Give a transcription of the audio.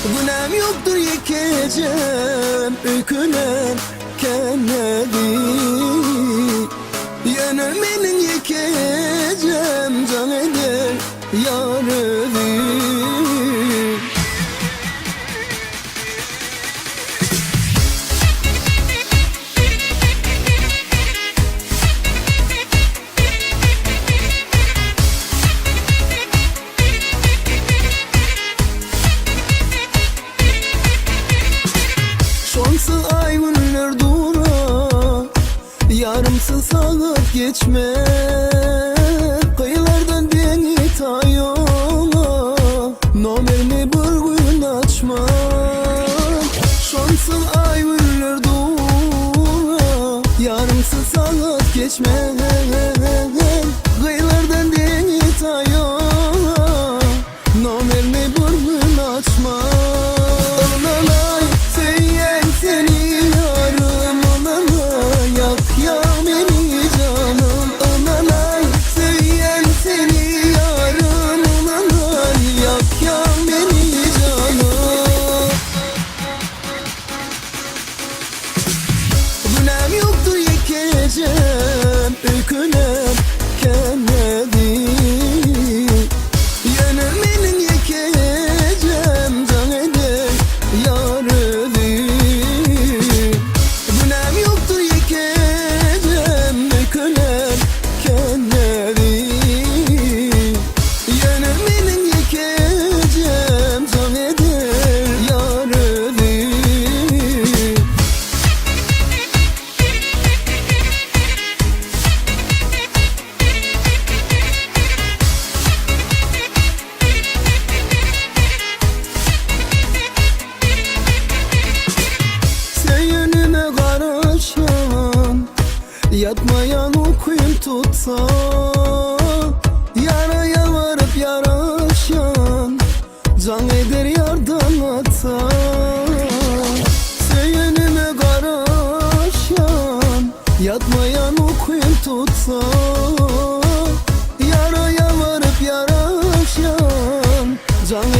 Günäm ýokdur ýekejem öýkünen känedi. Ýöne meniň ýekejem jaň eder ýar özi. Şonsuz aý-günler dura, Ýarymsyz sagat geçmez. Gyýlardan deňi taýoňa, Nomerimi bir gün açma. Şonsuz aý-günler dura, Ýarymsyz sagat geçmez. Gyýlardan deňi taýoňa, Nomerni bir gün açma. Ynanaý söýýän seni ýarym Ynanaý ýakýaň meni janym Ynanaý söýýän seni ýarym Ynanaý ýakýaň meni janym. Günäm ýokdur ýekejem öýkünem känmedi. Ýöne meniň ýekejem jaň eder ýar özi. Günäm ýokdur ýekejem öýkünem känmedi. Ýöne meniň ýekejem jaň eder ýar özi. Söýenime garaşan, Ýatmaýan ukym tutsa, Ýara ýalbaryp ýaraşan, Jaň eder ýardan atsa. Söýenime garaşýan, Ýatmaýan ukym tutsa, Ýara ýalbaryp ýaraşýan, Jaň.